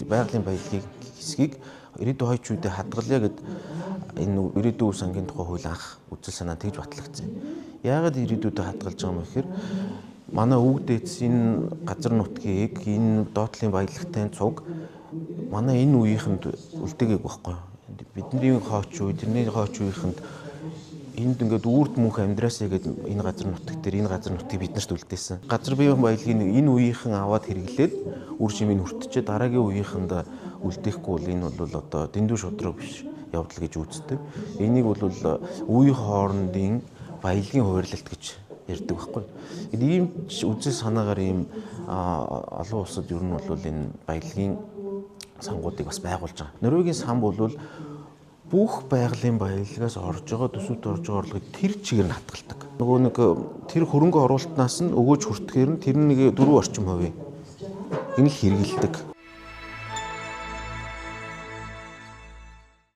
Байгалийн баялагийг хэсгийг ирээдүйн хойч үедээ хадгалъя гэд энэ ирээдүйн үр сангийн тухай хууль анх үзэл санаа тэгж батлагдсан. Яагаад ирээдүйдээ хадгалж байгаа юм гэхээр манай өвөг дээдс энэ газар нутгийг, энэ доотлын баялагтай цуг манай энэ үеийнхэнд үлдээгээг байхгүй. Бидний хойч үе, тэрний хойч үеийнхэнд энд ингээд үрд мөнх амьдраасаа гэд энэ газар нутаг дээр энэ газар нутгийг биднэрт үлдээсэн. Газар биеийн баялагийг энэ үеийнхэн аваад хэрэглээд үр шимийг хүртчихээ дараагийн үеийнхэнд үлдээхгүй бол энэ бол одоо дэндүү шудраг биш явдал гэж үздэг. Энийг бол үеийн хоорондын баялагын хуваарлалт гэж ярьдаг байхгүй. Ийм үзэл санаагаар ийм олон улсад ер нь бол энэ баялагын сангуудыг бас байгуулж байгаа. Норвегийн сан бол бүх байгалийн баялагаас орж байгаа, төсөвт орж байгаа орлогыг тэр чигээр нь хадгалдаг. Нөгөө нэг тэр хөрөнгө оруулалтнаас нь өгөөж хүртэхээр нь тэр нэг 4 орчим хувийн энэ л хэрэгэлдэг.